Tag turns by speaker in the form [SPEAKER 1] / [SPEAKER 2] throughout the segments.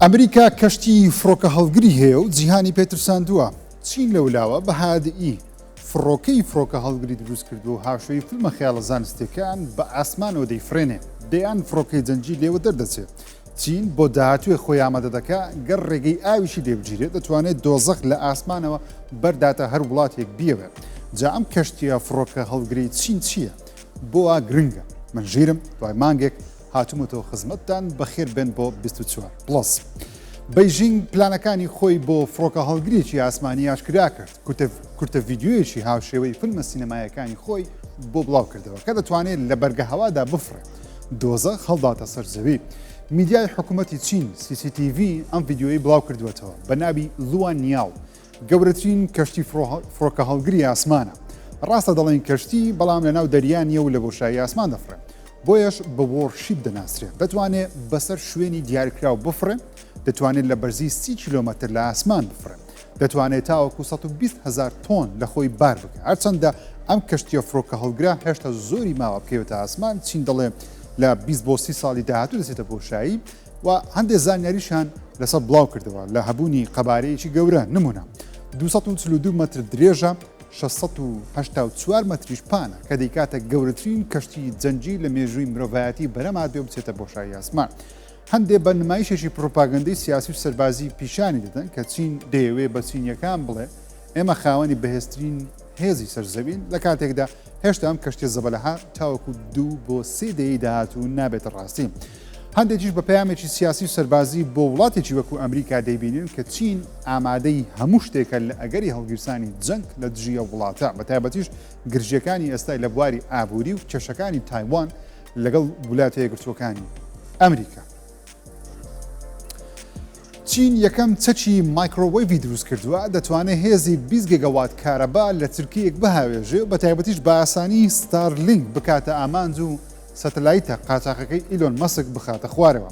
[SPEAKER 1] ئەمریکا کەشتی فڕۆکە هەڵگری هەیە و جیهانی پێترساندووە چین لەولاوە بە هادئی فڕۆکەی فڕۆکە هەڵگری دروست کردو و هاوشێوەی فیلمە خەیاڵە زانستیەکان بە ئاسمانەوە دەیفرێنێ دەیان فڕۆکەی جەنگی لێوە دەردەچێت چین بۆ داهاتوێ خۆی ئامادە دەکا گەر ڕێگەی ئاویشی لێ بگیرێت دەتوانێت دۆزەخ لە ئاسمانەوە بەرداتە هەر وڵاتێک بیەوێت جا ئەم کەشتیە فڕۆکە هەڵگری چین چییە؟ بۆ وا گرنگە؟ من ژیرم دوای مانگێک هاتوومەتەوە خزمەتتان بەخێر بێن بۆ 24 Plus. بەیژینگ پلانەکانی خۆی بۆ فڕۆکە هەڵگرێکی ئاسمانی ئاشکرا کرد کورتە ڤیدیۆیەکی هاوشێوەی فیلمە سینەمایەکانی خۆی بۆ بڵاو کردەوە کە دەتوانێت لە بەرگە هەوادا بفڕێت دۆزەخ هەڵداتە سەر زەوی. میدیای حکوومەتی چین CCTV ئەم ڤیدیۆیەی بڵاو کردووەتەوە بە ناوی لوان نیاو گەورەترین کەشتی فڕۆکە هەڵگری ئاسمانە. ڕاستە دەڵێن کەشتی، بەڵام لەناو دەریا نییە و لە بۆشایی ئاسمان دەفڕێ. بۆیەش بە warship دەناسرێ. دەتوانێ بەسەر شوێنی دیاریکراو بفڕێ، دەتوانێت لە بەرزی 30 کیلۆمەتر لە ئاسمان بفڕێ. دەتوانێت تاوەکو 120 هەزار تۆن لە خۆی بار بکە. هەرچەندە ئەم کەشتییە فڕۆکە هەڵگرە هێشتا زۆری ماوە بکەوێتە ئاسمان، چین دەڵێ لە 20 بۆ 30 ساڵی داهاتوو دەچێتە بۆشایی، و هەندێک زانیاریشیان لەسەر بڵاو کردەوە لە هەبوونی قەبارەیەکی گەورە نمونە 242 مەتر درێژە 684 مەتریش پانە کە دەیکاتە گەورەترین کەشتی جەنگی لە مێژووی مرۆڤایەتی بەرەما دوێ بچێتە بۆشایی ئاسمان. هەندێک بە نمایشێکی پروپاگەندەی سیاسی و سەربازی پیشانی دەدەن کە چین دەیەوێ بە چینیەکان بڵێ ئێمە خاوەنی بەهێزترین هێزی سەر زەوین، لە کاتێکدا هێشتا ئەم کەشتیە زەبەلەحە تاوەکو دوو بۆ سێ دەیەی داهاتوو نابێتە ڕاستی. هەندێکیش بە پەیامێکی سیاسی و سەربازی بۆ وڵاتێکی وەکو ئەمریکا دەیبینن کە چین ئامادەی هەموو شتێکە لە ئەگەری هەڵگیرسانی جەنگ لە دژی ئەو وڵاتە، بە تایبەتیش گرژییەکانی ئێستای لە بواری ئابووری و کێشەکانی تایوان لەگەڵ ولاتە یەکگرتووەکانی ئەمریکا. چین یەکەم چەکی microwave ی دروست کردووە، دەتوانێت هێزی 20 گێگاوات کارەبا لە چرکەیەک بهاوێژێ و بەتایبەتیش بە ئاسانی ستارلینک بکاتە ئامانج و سەتەلایتە قاچاخەکەی ئیلۆن مەسک بخاتە خوارەوە.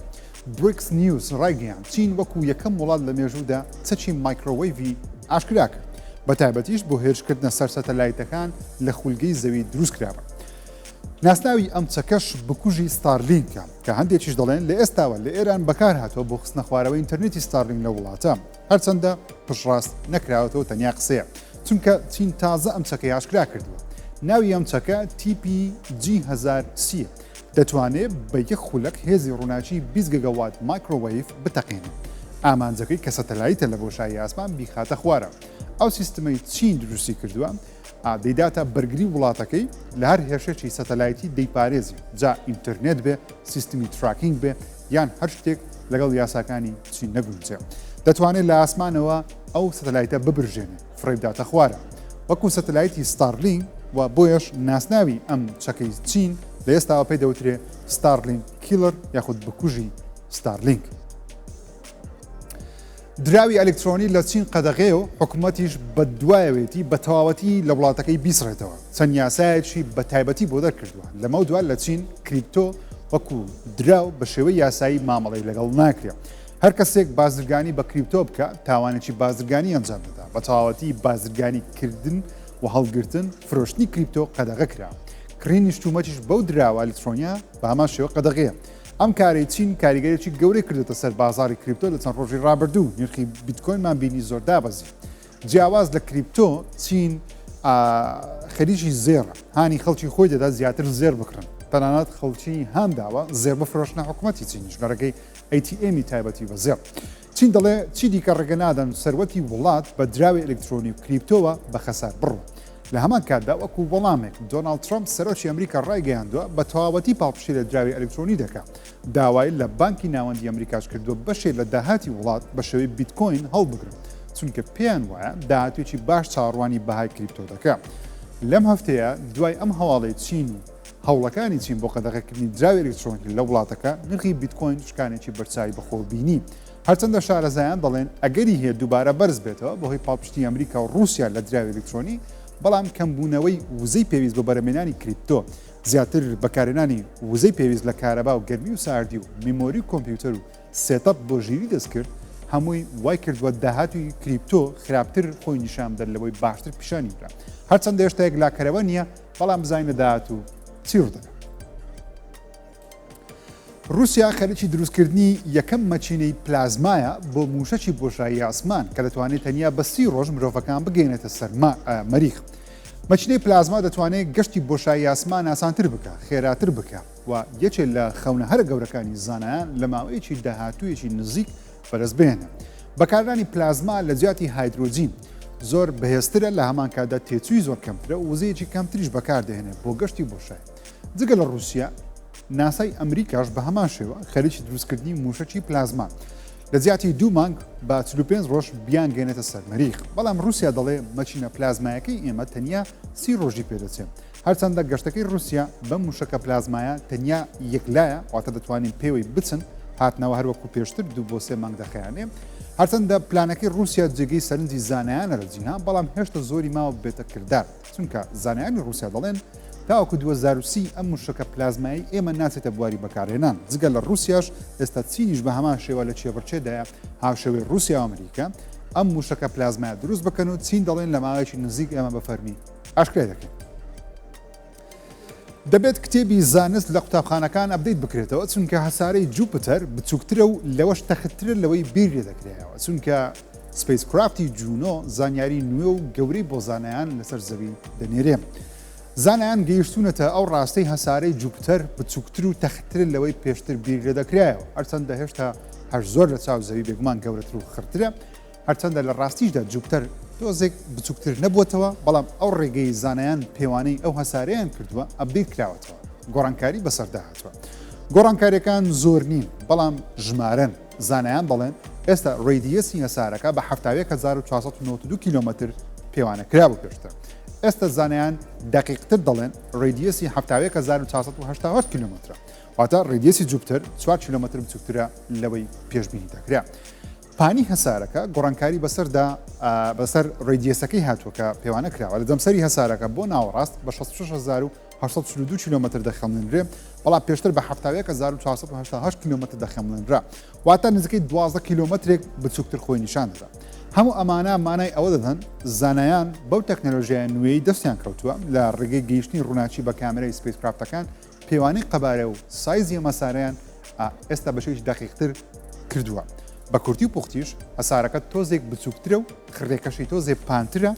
[SPEAKER 1] بریکس نیوز ڕایگەیاند، چین وەکو یەکەم وڵات لە مێژوودا چەکی microwave ی ئاشکرا کرد، بەتایبەتیش بۆ هێرشکردنە سەر سەتەلایتەکان لە خولگەی زەوی دروستکرابن. ناسناوی ئەم چەکەش بکوژی ستارلینکە، کە هەندێکیش دەڵێن لە ئێستاوە لە ئێران بەکارهاتووە بۆ خستنەخوارەوەی ئینتەرنێتی ستارلینک لەو وڵاتە، هەرچەندە پشتڕاست نەکراوەتەوە تەنیا قسەیە، چونکە چین تازە ئەم چەکەی ئاشکرا کردووە. ناوی ئەم چەکە TPG 1000 C یە، دەتوانێت بە یەک خولەک هێزی ڕووناکی 20 گێگاوات microwave بتەقێنێت، ئامانجەکەی کە سەتەلایتە لە بۆشایی ئاسمان بیخاتە خوارەوە. ئەو سیستمەی چین دروستی کردووە، دەیداتە بەرگری وڵاتەکەی لە هەر هێرشێکی سەتەلایتی دەیپارێزی جا ئینتەرنێت بێ سیستمی tracking بێ یان هەر شتێک لەگەڵ یاساکانی چین نەگونجێ دەتوانێت لە ئاسمانەوە ئەو سەتەلایتە ببرژێنێ فڕێبداتە خوارە وەکو سەتەلایتی ستارلینک و بۆیەش ناسناوی ئەم چەکەی چین لە ئێستاوە پێی دەوترێ ستارلینک killer یاخود بکوژی ستارلینک. دراوی ئەلکترۆنی لە چین قەدەغەیە و حکومەتیش بەدوایەوێتی بە تەواوەتی لە وڵاتەکەی بیسڕێتەوە، چەند یاسایەکی بە تایبەتی بۆ دەرکردووە، لەمەودوا لە چین کریپتۆ وەکو دراو بە شێوەی یاسایی مامەڵەی لەگەڵ ناکرێت. هەر کەسێک بازرگانی بە کریپتۆ بکات تاوانێکی بازرگانی ئەنجام دەدات، بە تەواوەتی بازرگانی کردن و هەڵگرتن، فرۆشتنی کریپتۆ قەدەغە کرا. کڕینی شتومەکیش بەو دراوە ئەلکترۆنییە بە هەمان شێوە قەدەغەیە. ئەم کارەی چین کاریگەریی گەورەی کردۆتە سەر بازاڕی کریپتۆ لە چەند ڕۆژی ڕابردوو نرخی بیتکۆینمان بینی زۆر دابەزی. جیاواز لە کریپتۆ چین خەریکی زێڕە، هانی خەڵکی خۆی دەدات زیاتر زێڕ بکڕن، تەنانەت خەڵکی هان داوە زێڕ بفرۆشنە حکومەتی چینیش لە ڕێگەی ATM ی تایبەتی بە زێڕ. چین دەڵێ چیدیکە ڕێگە نادەن سەروەتی وڵات بە دراوی ئەلکترۆنی و کریپتۆوە بە خەسار بڕوا. لە هەمان کاتدا وەکو وەڵامێک دۆناڵد ترەمپ سەرۆکی ئەمریکا ڕایگەیاندووە بە تەواوەتی پاڵپشتی لە دراوی ئەلکترۆنی دەکات، داوای لە بانکی ناوەندی ئەمریکاش کردووە بەشێ لە داهاتی وڵات بە شێوەی بیتکۆین هەڵبگرن، چونکە پێیان وایە داهاتوویەکی باش چاوەڕوانی بەهای کریپتۆ دەکات. لەم هەفتەیە دوای ئەم هەواڵەی چین و هەوڵەکانی چین بۆ قەدەغەکردنی دراوی ئەلکترۆنی لە وڵاتەکە، نرخی بیتکۆین شکانێکی بەرچاوی بەخۆوە بینی. هەرچەندە شارەزایان دەڵێن ئەگەری هەیە دووبارە بەرز بێتەوە بەهۆی پاڵپشتی ئەمریکا و ڕووسیا لە دراوی ئەلکترۆنی، بەڵام کەمبوونەوەی وزەی پێویست بۆ بەرهەمهێنانی کریپتۆ، زیاتر بەکارهێنانی وزەی پێویست لە کارەبا و گەرمی و ساردی و memory و کۆمپیوتەر و setup بۆ ژیری دەستکرد، هەمووی وای کردووە داهاتووی کریپتۆ خراپتر خۆی نیشان بدات لەوەی باشتر پیشانی بدات. هەرچەندە هێشتا یەکلاکەرەوە نییە، بەڵام بزانین لە داهاتوو چی ڕوودەدات. ڕووسیا خەریکی دروستکردنی یەکەم مەکینەی پلازمایە بۆ مووشەکی بۆشایی ئاسمان کە دەتوانێت تەنیا بە 30 ڕۆژ مرۆڤەکان بگەیەنێتە سەر مەریخ. مەکینەی پلازما دەتوانێت گەشتی بۆشایی ئاسمان ئاسانتر بکا، خێراتر بکا و یەکێ لە خەونە هەرە گەورەکانی زانایان لە ماوەیەکی داهاتوویەکی نزیک بەدەست بهێنێ. بەکارهێنانی پلازما لە جیاتی هایدرۆجین زۆر بەهێزترە لە هەمان کاتدا تێچووی زۆر کەمترە و وزەیەکی کەمتریش بەکاردەهێنێت بۆ گەشتی بۆشایی. جگە لە ڕووسیا، ناسای ئەمریکاش بە هەمان شێوە خەریکی دروستکردنی مووشەکی پلازمان لە جیاتی دوو مانگ بە 45 ڕۆژ بیانگەێنێتە سەر مەریخ، بەڵام ڕووسیا دەڵێ مەکینە پلازمایەکەی ئێمە تەنیا 30 ڕۆژی پێدەچێت. هەرچەندە گەشتەکەی ڕووسیا بەم مووشەکە پلازمایە تەنیا یەکلایە، واتە دەتوانین پێوەی بچن، هاتنەوە هەر وەکو پێشتر دوو بۆ سێ مانگ دەخایەنێ. هەرچەندە پلانەکەی ڕووسیا جێگەی سەرنجی زانایانە لە جیهان، بەڵام هێشتا زۆری ماوە ببێتە کردار، چونکە زانایانی ڕووسیا دەڵێن تاوەکو 2030 ئەم مووشەکە پلازمایەی ئێمە ناچێتە بواری بەکارهێنان. جگە لە ڕووسیاش ئێستا چینیش بە هەمان شێوە لە کێبڕکێدایە هاوشێوەی ڕووسیا و ئەمریکا ئەم مووشەکە پلازمایە دروست بکەن و چین دەڵێن لە ماوەیەکی نزیک ئێمە بە فەرمی ئاشکرای دەکەین. دەبێت کتێبی زانست لە قوتابخانەکان update بکرێتەوە چونکە هەسارەی جوپتەر بچووکترە و لەوەش تەختترە لەوەی بیر لێ دەکرایەوە چونکە spacecraft ی جونۆ زانیاری نوێ و گەورەی بۆ زانایان لەسەر زەوی دەنێرێ. زانایان گەیشتوونەتە ئەو ڕاستەی هەسارەی جوپتەر بچووکتر و تەختترە لەوەی پێشتر بیر لێ دەکرایەوە هەرچەندە هێشتا هەر زۆر لە چاو زەوی بێگومان گەورەتر و خڕترە هەرچەندە لە ڕاستیشدا جوپتەر تۆزێک بچووکتر نەبووەتەوە، بەڵام ئەو ڕێگەی زانایان پێوانەی ئەو هەسارەیان کردووە update کراوەتەوە، گۆڕانکاری بەسەردا هاتووە. گۆڕانکارییەکان زۆر نین، بەڵام ژمارەن. زانایان دەڵێن ئێستا radius ی هەسارەکە بە 71492 کیلۆمەتر پێوانە کرابوو پێشتر. ئێستا زانایان دەقیقتر دەڵێن radius ی 71488 کیلۆمەترە. واتە radius ی جوپتەر 4 کیلۆمەتر بچووکترە لەوەی پێشبینی دەکرا. پانی هەسارەکە گۆڕانکاری بەسەردا بەسەر radius ەکەی هاتووە کە پێوانە کراوە لە جەمسەری هەسارەکە بۆ ناوەڕاست بە 66842 کیلۆمەتر دەخەمڵێنرێ بەڵام پێشتر بە 71488 کیلۆمەتر دەخەمڵێنرا واتە نزیکەی 12 کیلۆمەترێک بچووکتر خۆی نیشان دەدا. هەموو ئەمانە مانای ئەوە دەدەن زانایان بەو تەکنەلۆژیای نوێی دەستیان کەوتووە لە ڕێگەی گەیشتنی ڕووناکی بە کامێرای spacecraft ەکان پێوانەی قەبارە و سایزی ئەم هەسارەیان ئێستا بە شێوەیەکی دەقیقتر کردووە. بە کورتی و پوختیش هەسارەکە تۆزێک بچووکترە و خڕیەکەشی تۆزێ پانترە،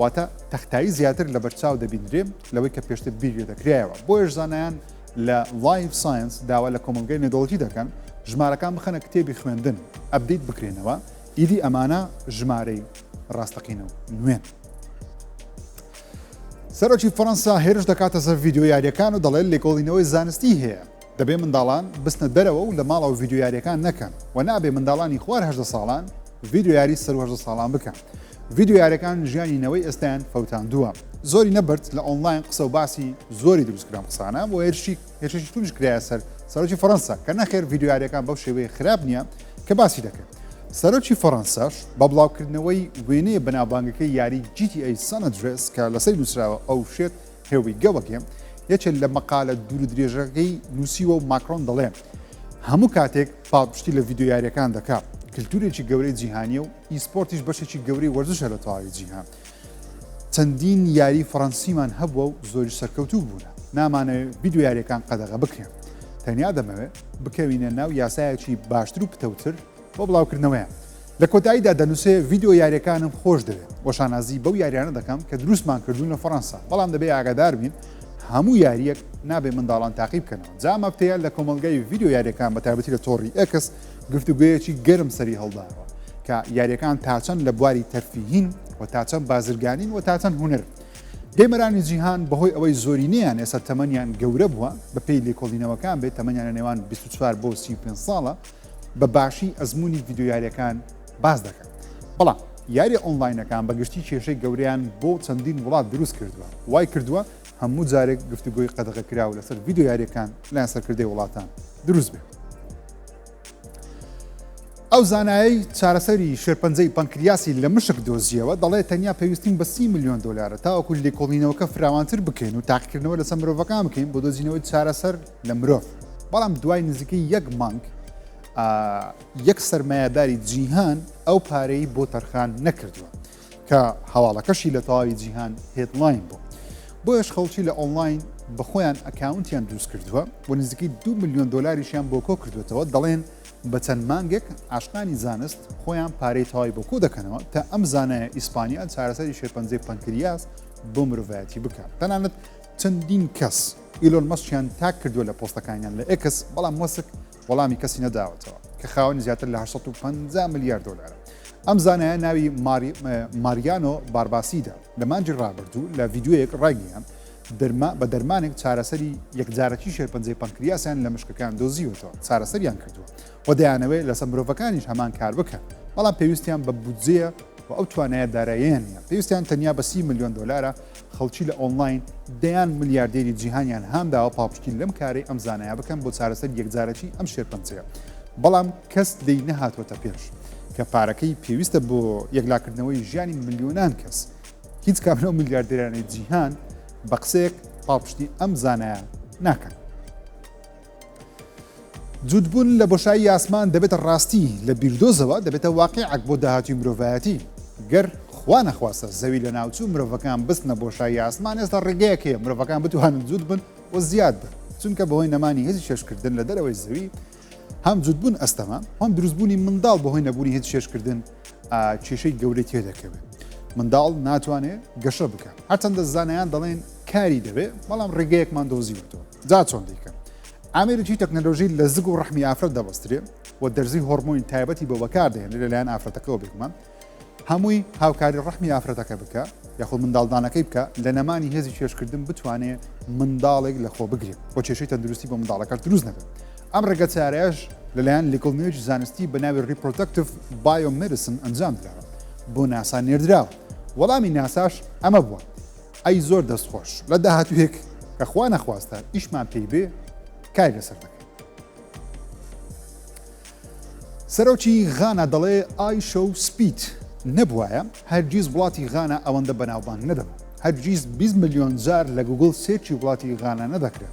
[SPEAKER 1] واتە تەختایی زیاتر لەبەرچاو دەبینرێ لەوەی کە پێشتر بیر لێ دەکرایەوە. بۆیەش زانایان لە Live Science داوا لە کۆمەڵگەی نێودەوڵەتی دەکەن ژمارەکان بخەنە کتێبی خوێندن، update بکرێنەوە، ئیدی ئەمانە ژمارەی ڕاستەقینە و نوێن. سەرۆکی فەرەنسا هێرش دەکاتە سەر ڤیدیۆ یارییەکان و دەڵێت لێکۆڵینەوەی زانستی هەیە، دەبێ منداڵان بچنە دەرەوە و لە ماڵەوە ڤیدیۆ یارییەکان نەکەن و نابێ منداڵانی خوار 18 ساڵان ڤیدیۆ یاری سەروو 18 ساڵان بکەن. ڤیدیۆ یاریەکان ژیانی نەوەی ئێستایان فەوتاندووە. زۆری نەبرد لە ئۆنلاین قسە و باسی زۆری دروست کرا ئەم قسانە بۆ هێرشی هێرشێکی توندیش کرایە سەر سەرۆکی فەرەنسا کە نەخێر ڤیدیۆ یاریەکان بەو شێوەیە خراپ نییە کە باسی دەکرد. سەرۆکی فەرەنساش بە بڵاوکردنەوەی وێنەیە بەناوبانگەکەی یاری GTA San Andreas کە لەسەری نووسراوە Oh shit here we go again یەکێ لە مەقالە دوورودرێژەکەی نووسیوە و ماکرۆن دەڵێ هەموو کاتێک پاڵپشتی لە ڤیدیۆ یاریەکان دەکا کلتورێکی گەورەی جیهانیە و e-sport یش بەشێکی گەورەی وەرزشە لە تەواوی جیهان. چەندین یاری فەڕەنسیمان هەبووە و زۆریش سەرکەوتوو بوونە. نامانەوێت ڤیدیۆ یارییەکان قەدەغە بکرێن. تەنیا دەمەوێت بکەوینە ناو یاسایەکی باشتر و پتەوتر بۆ بڵاوکردنەوەیان. لە کۆتاییدا دەنووسێ ڤیدیۆ یارییەکانم خۆش دەوێت و شانازی بەو یاریانە دەکەم کە دروستمان کردوون لە فەڕەنسا، بەڵام دەبێ ئاگادار بین هەموو یارییەک نابێ منداڵان تاقی بکەنەوە. جا ئەم هەفتەیە لە کۆمەڵگای ڤیدیۆ یارییەکان بە تایبەتی لە تۆڕی ئێکس گفتوگۆیەکی گەرم سەری هەڵداوە کە یاریەکان تاچەند لە بواری تەرفیهین و تاچەند بازرگانین و تاچەند هونەر. gamer انی جیهان بەهۆی ئەوەی زۆرینەیان ئێستا تەمەنیان گەورە بووە بەپێی لێکۆڵینەوەکان بێت تەمەنیان لە نێوان 24 بۆ 35 ساڵە بە باشی ئەزموونی ڤیدیۆ یاریەکان باس دەکەن. بەڵام یاریە ئۆنلاینەکان بە گشتی کێشەی گەورەیان بۆ چەندین وڵات دروست کردووە وای کردووە هەموو جارێک گفتوگۆی قەدەغەکراو لەسەر ڤیدیۆ یاریەکان لایەن سەرکردەی وڵاتان دروست بێت. ئەو زانایەی چارەسەری شێرپەنجەی پەنکریاسی لە مشک دۆزیەوە دەڵێت تەنیا پێویستیم بە 30 ملیۆن دۆلارە تاوەکو لێکۆڵینەوەکە فراوانتر بکەین و تاقیکردنەوە لەسەر مرۆڤەکان بکەین بۆ دۆزینەوەی چارەسەر لە مرۆڤ بەڵام دوای نزیکەی یەک مانگ یەک سەرمایەداری جیهان ئەو پارەی بۆ تەرخان نەکردووە کە هەواڵەکەشی لە تەواوی جیهان headline بوو. بۆیەش خەڵکی لە ئۆنلاین بە خۆیان ئەکاونتیان دروست کردووە و نزیکەی 2 ملیۆن دۆلاریشیان بۆ کۆ کردوێتەوە. دەڵێن بە چەند مانگێک عاشقانی زانست خۆیان پارەی تەواوی بۆ کۆ دەکەنەوە تا ئەم زانایە ئیسپانیا چارەسەری شێرپەنجەی پەنکریاس بۆ مرۆڤایەتی بکات. تەنانەت چەندین کەس ئیلۆن مەسکیان تاگ کردووە لە پۆستەکانیان لە ئێکس، بەڵام مەسک وەڵامی کەسی نەداوەتەوە کە خاوەنی زیاتر لە 850 ملیار دۆلارە. ئەم زانایە ناوی ماریانۆ بارباسیدا لە مانگی ڕابردوو لە ڤیدیۆیەک ڕایگەیاند دەرما بە دەرمانێک چارەسەری یەکجارەکی شێرپەنجەی پەنکریاسیان لە مشکەکان دۆزیوەتەوە، چارەسەریان کردووە و دەیانەوێت لەسەر مرۆڤەکانیش هەمان کار بکەن، بەڵام پێویستیان بە بودجەیە و ئەو توانایە داراییەیان نییە، پێویستیان تەنیا بە 30 ملیۆن دۆلارە. خەڵکی لە ئۆنلاین دەیان ملیاردێری جیهانیان هانداوە پاڵپشتی لەم کارەی ئەم زانایە بکەن بۆ چارەسەری یەکجارەکی ئەم شێرپەنجەیە، بەڵام کەس لێی نەهاتووەتە پێش کە پارەکەی پێویستە بۆ یەکلاکردنەوەی ژیانی ملیۆنان کەس. هیچ کام لەو ملیاردێرانەی جیهان بە قسەیەک پاڵپشتی ئەم زانایە ناکەن. جووتبوون لە بۆشایی ئاسمان دەبێتە ڕاستی، لە بیردۆزەوە دەبێتە واقیعەک بۆ داهاتووی مرۆڤایەتی. گەر خوا نەخواستە زەوی لەناوچوو مرۆڤەکان بچنە بۆشایی ئاسمان، ئێستا ڕێگەیەک هەیە مرۆڤەکان بتوانن جووت بن و زیاد بن، چونکە بەهۆی نەمانی هێزی کێشکردن لە دەرەوەی زەوی هەم جووتبوون ئەستەمە، هەم دروستبوونی منداڵ بەهۆی نەبوونی هێزی کێشکردن کێشەی گەورەی تێدەکەوێت. منداڵ ناتوانێت گەشە بکات. هەرچەندە زانایان دەڵێن کاری دەوێت، بەڵام ڕێگەیەکمان دۆزیوەتەوە. جا چۆن دەیکەن؟ ئامێرێکی تەکنەلۆژی لە زگ و ڕەحمی ئافرەت دەبەسترێ و دەرزی هۆرمۆنی تایبەتی بۆ بەکاردەهێنرێت لەلایەن ئافرەتەکەوە بێگومان هەمووی هاوکاری ڕەحمی ئافرەتەکە بکە یاخود منداڵدانەکەی بکە لە نەمانی هێزی کێشکردن بتوانێ منداڵێک لە خۆ بگرێت و کێشەی تەندروستی بۆ منداڵەکەش دروست نەبێت. ئەم ڕێگەچارەیەش لەلایەن لێکۆڵینەوەیەکی زانستی بە ناوی Reproductive Biomedicine ئەنجام دراوە بۆ ناسا نێردراوە. وەڵامی ناساش ئەمە بووە، ئەی زۆر دەست خۆش، لە داهاتوویەک کە خوا نەخواستە ئیشمان پێی بێ کاری لەسەر دەکەین. سەرۆکی غانا دەڵێ IShowSpeed نەبوایە هەرگیز وڵاتی غانا ئەوەندە بەناوبانگ نەدەبوو. هەرگیز 20 ملیۆن جار لە گوگڵ search ی وڵاتی غانا نەدەکرا.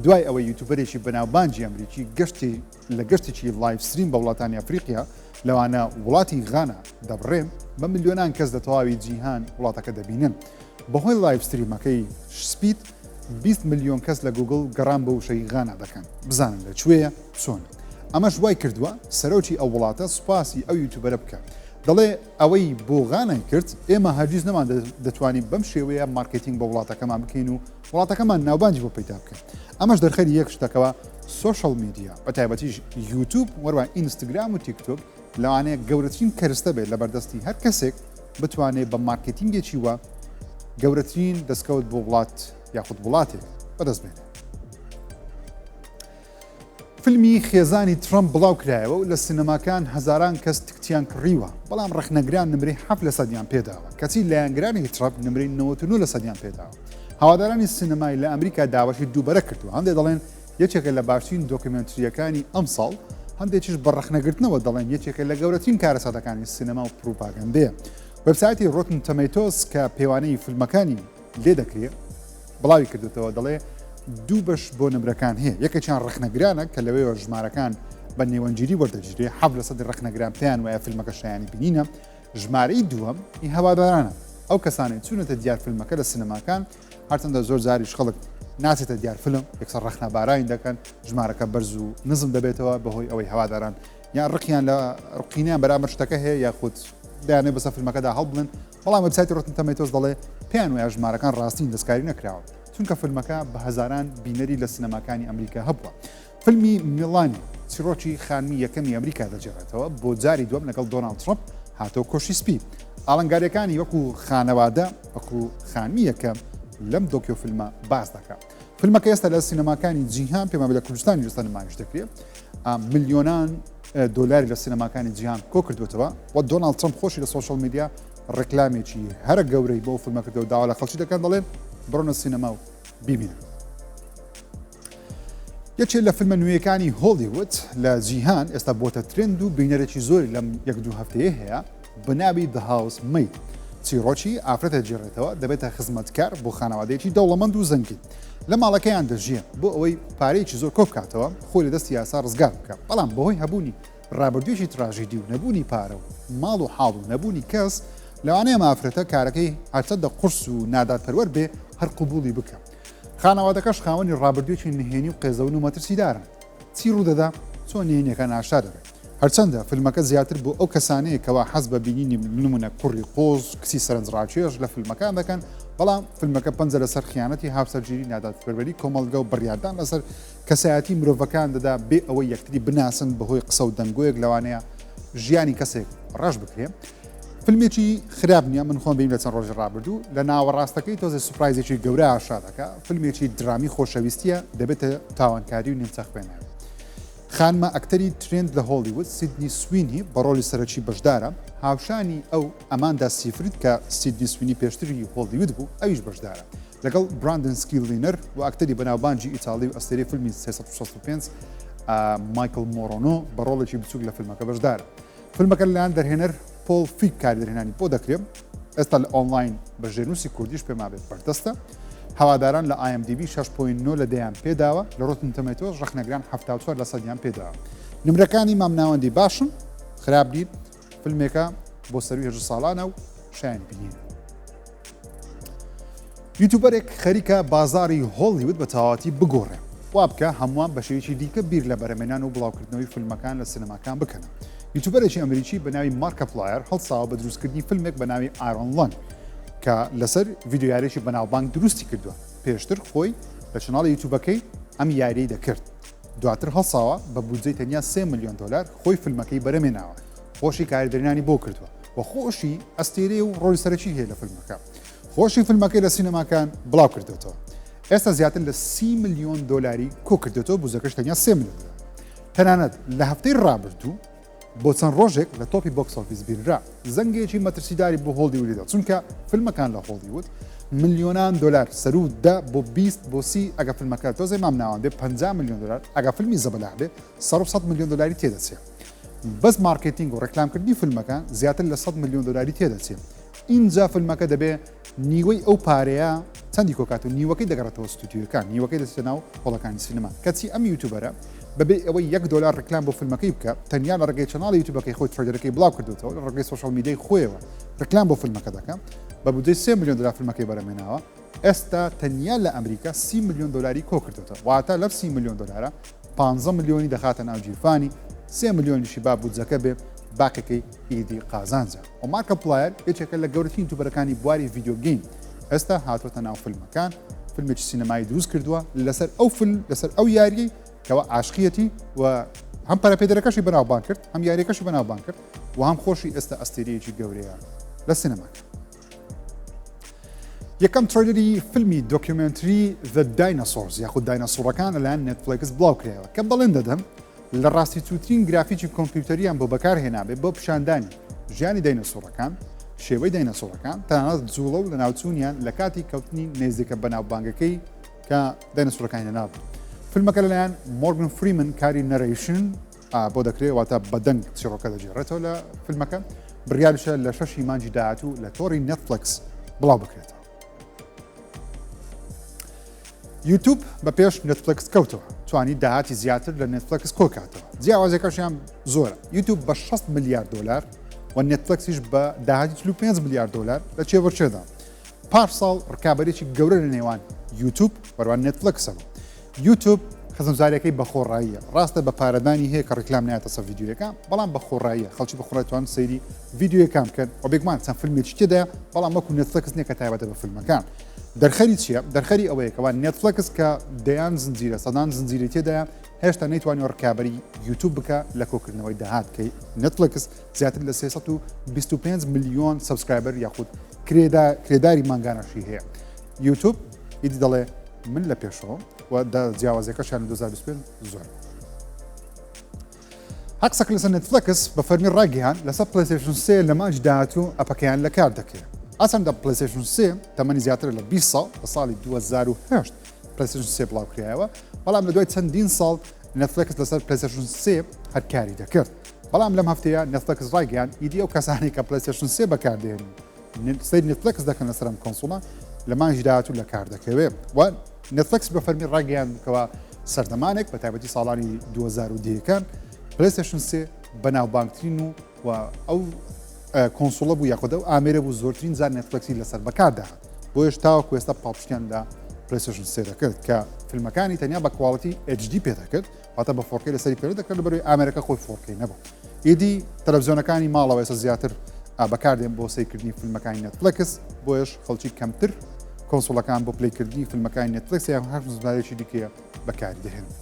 [SPEAKER 1] دوای ئەوەی یوتوبەرێکی بەناوبانگی ئەمریکی گەشتی لە گەشتێکی live stream بە وڵاتانی ئەفریقیا لەوانە وڵاتی غانا دەبڕێ، بە ملیۆنان کەس لە تەواوی جیهان وڵاتەکە دەبینن. بەهۆی live stream ەکەی سپید 20 ملیۆن کەس لە گوگڵ گەڕان بۆ وشەی غانا دەکەن بزانن لە کوێیە چۆنە. ئەمەش وای کردووە سەرۆکی ئەو وڵاتە سوپاسی ئەو یوتوبەرە بکات. دەڵێ ئەوەی بۆ غانای کرد ئێمە هەرگیز نەمان دەتوانی بەم شێوەیە مارکێتینگ بە وڵاتەکەمان بکەین و وڵاتەکەمان ناوبانگی بۆ پەیدا بکەین. ئەمەش دەرخەری یەک شتەکەوە social media بە تایبەتیش یوتوب وەروە ئینستاگرام و تیکتۆک لەوانەیە گەورەترین کەرستە بێت لە بەردەستی هەر کەسێک بتوانێت بە مارکێتینگێکی وە گەورەترین دەستکەوت بۆ وڵات یاخود وڵاتێک بەدەست بێنێت. فیلمی خێزانی ترەمپ بڵاوکرایەوە و لە سینەماکان هەزاران کەس تکتیان کڕیوە، بەڵام ڕەخنەگران نمرەی 7 لە سەدیان پێداوە، کەچی لایەنگرانی ترەمپ نمرەی 99 لە سەدیان پێداوە. هەوادارانی سینەمای لە ئەمریکا داواشی دووبەرە کردووە، هەندێک دەڵێن یەکێکە لە باشترین دۆکیومێنترییەکانی ئەمساڵ، هەندێکیش بە ڕەخنەگرتنەوە دەڵێن یەکێکە لە گەورەترین کارەساتەکانی سینەما و پڕوپاگەندەیە. وێبسایتی Rotten Tomatoes کە پێوانەی فیلمەکانی لێ دەکرێ بڵاوی کردوتەوە دەڵێ دوو بەش بۆ نمرەکان هەیە یەکێکیان ڕەخنەگرانە کە لەوەیەوە ژمارەکان بە نێوەندگیری وەردەگیرێ 7 لە سەدی ڕەخنەگران پێیان وایە فیلمەکە شایانی بینینە ژمارەی دووەم ئی هەوادارانە ئەو کەسانەی چوونەتە دیار فیلمەکە لە سینەماکان هەرچەندە زۆر جاریش خەڵک ناچێتە دیار فیلم یەکسەر ڕەخنەبارانی دەکەن ژمارەکە بەرز و نزم دەبێتەوە بەهۆی ئەوەی هەواداران یان ڕقیان لە ڕقینیان بەرامبەر شتەکە هەیە یاخود دەیانەوێت بەسەر فیلمەکەدا هەڵبڵێن بەڵام وێبسایتی Rotten Tomatoes دەڵێ پێیان وایە ژمارەکان ڕاستین دەستکاری نەکراوە چونکە فیلمەکە بە هەزاران بینەری لە سینەماکانی ئەمریکا هەبووە. فیلمی میلانیا چیڕۆکی خانمی یەکەمی ئەمریکا دەگێڕێتەوە بۆ جاری دووەم لەگەڵ دۆناڵد ترەمپ هاتەوە کۆشکی سپی. ئاڵنگارییەکانی وەکو خانەوادە وەکو خانمی یەکەم لەم دۆکیۆ فیلمە باس دەکات. فیلمەکە ئێستا لە سینەماکانی جیهان پێمان لە کوردستانی ئێستا نمایش دەکرێت. ملیۆنان دۆلاری لە سینەماکانی جیهان کۆکردوێتەوە و دۆناڵد ترەمپ خۆشی لە social media ڕێکلامێکی هەرە گەورەی بۆ فیلمە کردەوە داوا لە خەڵکی دەکەن دەڵێن بڕۆنە سینەما و بیبینن. یەکێ لە فیلمە نوێیەکانی هۆڵیوود لە جیهان ئێستا بۆتە trend و بینەرێکی زۆری لەم یەک دوو هەفتەیە هەیە بە ناوی The Housemaid چیڕۆکی ئافرەتە گێڕێتەوە دەبێتە خزمەتکار بۆ خانەوادەیەکی دەوڵەمەند و زەنگین لە ماڵەکەیان دەژیێ بۆ ئەوەی پارەیەکی زۆر کۆبکاتەوە خۆی لە دەستی یاسا ڕزگار بکە بەڵام بەهۆی هەبوونی ڕابردوویەکی تراژیدی و نەبوونی پارە و ماڵ و حاڵ و نەبوونی کەس لەوانەیە ئەم ئافرەتە کارەکەی هەرچەندە قورس و نادادپەروەر بێ هەر قبوڵی بکە. خانەوادەکەش خاوەنی ڕابردوویەکی نهێنی و قێزەون و مەترسیدارن. چی ڕوودەدا؟ چۆن نهێنیەکان ئاشکرا دەبێت؟ هەرچەندە فیلمەکە زیاتر بۆ ئەو کەسانەیە کەوا حەز بە بینینی نمونە کوڕی قۆز، کچی سەرنجڕاکێش لە فیلمەکان دەکەن، بەڵام فیلمەکە پەنجە لەسەر خیانەتی هاوسەرگیری، نادادپەروەری کۆمەڵگە و بڕیاردان لەسەر کەسایەتی مرۆڤەکان دەدا بێ ئەوەی یەکتری بناسن بەهۆی قسە و دەنگۆیەک لەوانەیە ژیانی کەسێک ڕەش بکرێ. فیلمێکی خراپ نییە من خۆم بینیم لە چەند ڕۆژی ڕابردوو لە ناوەڕاستەکەی تۆزێ surprise ێکی گەورە ئاشکرا دەکا فیلمێکی درامی خۆشەویستیە دەبێتە تاوانکاری و نیمچە خوێناوی خانمە ئەکتەری trend لە هۆڵیوود سیدنی سوینی بە ڕۆڵی سەرەکی بەشدارە هاوشانی ئەو ئەماندا سیفرید کە سیدنی سوینی پێشتری هۆڵیوود بوو ئەویش بەشدارە لەگەڵ براندن سکیلینەر و ئەکتەری بەناوبانگی ئیتاڵی و ئەستێرەی فیلمی 365 مایکل مۆرۆنۆ بە ڕۆڵێکی بچووک لە فیلمەکە بەشدارە. فیلمەکە لەلایەن دەرهێنەر پۆڵ فیگ کاری دەرهێنانی بۆ دەکرێت، ئێستا لە ئۆنلاین بە ژێرنووسی کوردیش پێمابێت بەردەستە. هەواداران لە IMDb 6.9 لە دەیان پێداوە، لە Rotten Tomatoes ڕەخنەگران 74 لە سەدیان پێداوە. نمرەکانی مامناوەندی باشن، خراپ نین، فیلمێکە بۆ سەروی 18 ساڵانە و شایانی بینینە. یوتوبەرێک خەریکە بازاڕی هۆڵیوود بە تەواوەتی بگۆڕێ. وا بکە هەمووان بە شێوەیەکی دیکە بیر لە بەرهەمهێنان و بڵاوکردنەوەی فیلمەکان لە سینەماکان بکەنە. یوتوبەرێکی ئەمریکی بە ناوی مارکەپلایەر هەڵساوە بە دروستکردنی فیلمێک بە ناوی Iron Lung کە لەسەر ڤیدیۆ یاریێکی بەناوبانگ دروستی کردووە. پێشتر خۆی لە channel ی یوتوبەکەی ئەم یاریەی دەکرد. دواتر هەڵساوە بە بودجەی تەنیا 3 ملیۆن دۆلار خۆی فیلمەکەی بەرهەمهێناوە. خۆشی کاری دەرهێنانی بۆ کردووە و خۆشی ئەستێرەیە و ڕۆڵی سەرەکی هەیە لە فیلمەکە. خۆشی فیلمەکەی لە سینەماکان بڵاو کردێتەوە. ئێستا زیاتر لە 30 ملیۆن دۆلاری کۆ کردێتەوە، بودجەکەش تەنیا 3 ملیۆن دۆلار. تەنانەت لە هەفتەی ڕابردوو بۆ چەند ڕۆژێک لە تۆپی box office بینرا. زەنگێکی مەترسیداری بۆ هۆڵیوود لێدا، چونکە فیلمەکان لە هۆڵیوود ملیۆنان دۆلار سەروو 10 بۆ 20 بۆ 30 ئەگە فیلمەکە تۆزێ مامناوەند بێ 50 ملیۆن دۆلار، ئەگە فیلمی زەبەلاح بێ سەروو 100 ملیۆن دۆلاری تێدەچێ. بەس مارکێتینگ و ڕێکلامکردنی فیلمەکە زیاتر لە 100 ملیۆن دۆلاری تێدەچێ. ئینجا فیلمەکە دەبێ نیوەی ئەو پارەیە چەندی کۆکات و نیوەکەی دەگەڕێتەوە ستودیۆکان، نیوەکەی دەچێتە ناو هۆڵەکانی سینەما. کەچی ئەم یوتوبەرە بەبێ ئەوەی یەک دۆلار ڕیکلام بۆ فیلمەکەی بکە، تەنیا لە ڕێگەی channel ی یوتوبەکەی خۆی trailer ەکەی بڵاو کردوێتەوە، لە ڕێگەی social media ی خۆیەوە ڕیکلام بۆ فیلمەکە دەکا، بە بودجەی 3 ملیۆن دۆلار فیلمەکەی بەرهەمهێناوە، ئێستا تەنیا لە ئەمریکا 30 ملیۆن دۆلاری کۆ کردوێتەوە. واتە لەم 30 ملیۆن دۆلارە 15 ملیۆنی دەخاتە ناو گیرفانی، 3 ملیۆنیشی با بودجەکە بێ، باقیەکەی ئیدی قازانجە. و مارکەپلایەر یەکێکە لە گەورەترین یوتوبەرەکانی بواری video game، ئێستا هاتووەتە ناو فیلمەکان، فیلمێکی سینەمایی دروست کردووە لەسەر ئەو فیلم، لەسەر ئەو یاریەی کەوا عاشقیەتی و هەم پەرەپێدەرەکەشی بەناوبانگ کرد، هەم یاریەکەشی بەناوبانگ کرد و هەم خۆشی ئێستا ئەستێرەیەکی گەورەیە لە سینەماکە. یەکەم trailer ی فیلمی documentary The Dinosaurs یاخود دایناسۆڕەکان لەلایەن نێتفلێکس بڵاوکرایەوە کە بەڵێن دەدەم لە ڕاستی چووترین گرافیکی کۆمپیوتەریان بۆ بەکارهێنابێ بۆ پیشاندانی ژیانی دایناسۆڕەکان، شێوەی دایناسۆڕەکان، تەنانەت جوڵە و لەناوچوونیان لە کاتی کەوتنی نێزیکە بەناوبانگەکەی کە دایناسۆڕەکانی لەناوبرد. فیلمەکە لەلایەن مۆرگن فریمن کاری narration بۆ دەکرێت، واتە بەدەنگ چیڕۆکە دەگێڕێتەوە لە فیلمەکە، بڕیاریشە لە شەشی مانگی داهاتوو لە تۆڕی نێتفلێکس بڵاو بکرێتەوە. یوتوب بە پێش نێتفلێکس کەوتەوە، توانی داهاتی زیاتر لە نێتفلێکس کۆکاتەوە، جیاوازیەکەشیان زۆرە، یوتوب بە 60 ملیار دۆلار و نێتفلێکسیش بە داهاتی 45 ملیار دۆلار لە چێوەرچێدا. پار ساڵ ڕکابەرێکی گەورە لە نێوان یوتوب وەروان نێتفلێکسەوە. یوتوب خزمەتگوزاریەکەی بە خۆڕاییە، ڕاستە بە پارەدانی هەیە کە ڕیکلام نایەتە سەر ڤیدیۆیەکان، بەڵام بە خۆڕاییە، خەڵکی بە خۆڕایی توان سەیری ڤیدیۆیەکان بکەن و بێگومان چەند فیلمێکی تێدایە، بەڵام وەکو نێتفلێکس نییە کە تایبەتە بە فیلمەکان. دەرخەری چییە؟ دەرخەری ئەوەیە کەوا نێتفلێکس کە دەیان زنجیرە، سەدان زنجیرەی تێدایە، هێشتا نەیتوانیوە ڕکابەری یوتوب بکە لە کۆکردنەوەی داهات، کە نێتفلێکس زیاتر لە 325 ملیۆن subscriber یاخود کرێداری مانگانەشی هەیە. یوتوب ئیدی دەڵێ من لە پێشەوە و جیاوازیەکەشیان لە 2025 زۆر. هەق قسەکە لەسەر نێتفلێکس بە فەرمی ڕاگەیان لەسەر پلەیستەیشن 3 لە مانگی داهاتوو ئەپەکەیان لە کار دەکەوێت. ئەسەندە پلەیستەیشن 3 تەمەنی زیاترە لە 20 ساڵ، لە ساڵی 2008 پلەیستەیشن 3 بڵاوکرایەوە، بەڵام لە دوای چەندین ساڵ نێتفلێکس لەسەر پلەیستەیشن 3 هەر کاری دەکرد. بەڵام لەم هەفتەیە نێتفلێکس ڕایگەیاند ئیدی ئەو کەسانەی کە پلەیستەیشن 3 بەکاردێنن سەیری نێتفلێکس دەکەن لەسەر ئەم console ە لە مانگی داهاتوو لە کار دەکەوێت و نێتفلێکس بە فەرمی ڕاگەیاند کەوا سەردەمانێک بە تایبەتی ساڵانی 2010ەکان پلەیستەیشن 3 بەناوبانگترین و و ئەو console ە بوو یاخود ئەو ئامێرە بوو زۆرترین جار نێتفلێکسی لەسەر بەکار دەهات بۆیش تاوەکو ئێستا پاڵپشتیان لە PlayStation سێ دەکرد کە فیلمەکانی تەنیا بە quality HD پێ دەکرد، واتە بە 4K لەسەری پێ دەکرد، لەبەرەوەی ئامێرەکە خۆی 4K نەبوو. ئیدی تەلەڤزیۆنەکانی ماڵەوە ئێستا زیاتر بەکاردێن بۆ سەیرکردنی فیلمەکانی Netflix، بۆیەش خەڵکی کەمتر console ەکان بۆ play کردنی فیلمەکانی Netflix یان هەر زمانێکی دیکەیە بەکاری دەهێنن.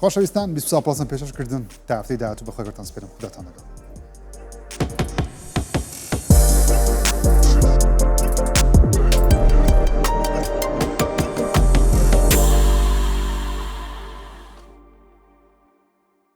[SPEAKER 1] خۆشەویستان 24 Plus م پێشکەش کردن تا هەفتەی داهاتوو بە خێرتان سپێرم، خوداتان لەگەڵ.